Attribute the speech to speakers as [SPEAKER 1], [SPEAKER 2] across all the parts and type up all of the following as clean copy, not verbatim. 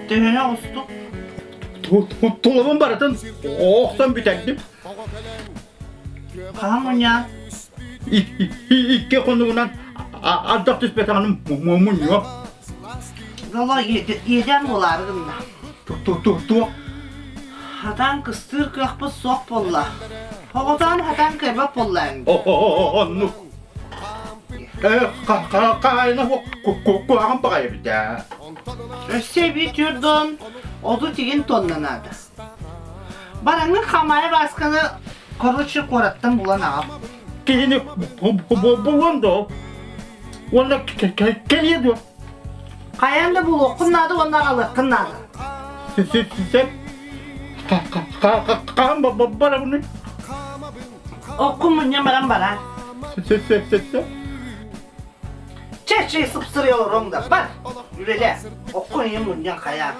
[SPEAKER 1] Төһөнү оҕустук?
[SPEAKER 2] Тулабын барытын охсон бүтэрдим.
[SPEAKER 1] Хаһан мунньаа?
[SPEAKER 2] Икки хонугунан ардах түспэтэҕинэ мунньуо.
[SPEAKER 1] Золо иэдээн буолаары гынна.
[SPEAKER 2] Туох?
[SPEAKER 1] Хатаан кыстыыр кыахпыт суох буолла. Оҕотоон хатаан кыайбат буолла эн.
[SPEAKER 2] Оннук. Хаайына куһаҕан баҕайы эбит ээ.
[SPEAKER 1] Өссө эбии түөрт отут игин тонна наада. Бараҥҥын Хамаайа Баасканы короче куораттан булан аҕал.
[SPEAKER 2] Киһини булуон дуо? Уонна кэлиэ дуо?
[SPEAKER 1] Хайаан да булуоххун наада уонна аҕалыаххын наада.
[SPEAKER 2] Сен хаһан барабыный?
[SPEAKER 1] Оккун мунньан баран бараар. Чэ, чэ, сыпсырыйа олоруоҥ да, бар, үлэлээ. Оккун ийэм мунньан хайаа.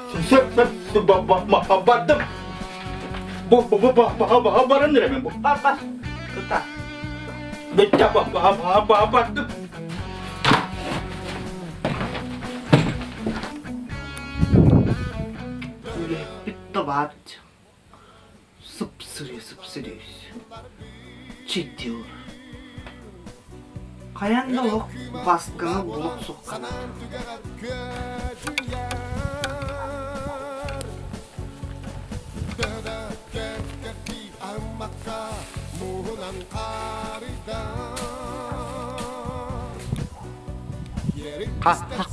[SPEAKER 2] Бардым. Баран эрэбин бу.
[SPEAKER 1] Бар, бар. Кыта.
[SPEAKER 2] Бардым.
[SPEAKER 1] Үлэппит да баар Сып-сырыы, сып-сырыы. Чиддиур. Хайан да олох басканы булук сухханар.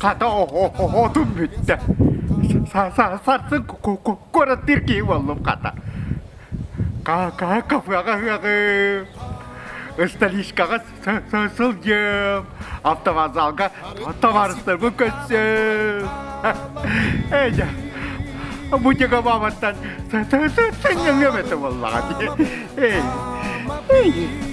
[SPEAKER 2] Хата отум бүттэ. Сарсын куораттыыр киһи буоллум хата. Кафеҕа ыһыаҕым, столичкаҕа сылдьыам, автовокзалга табаарыстарбын көрсөм. Ээ дьэ, бу дьыга мааматтан сынньаныам этэ буоллаҕа дии. Эй, эй.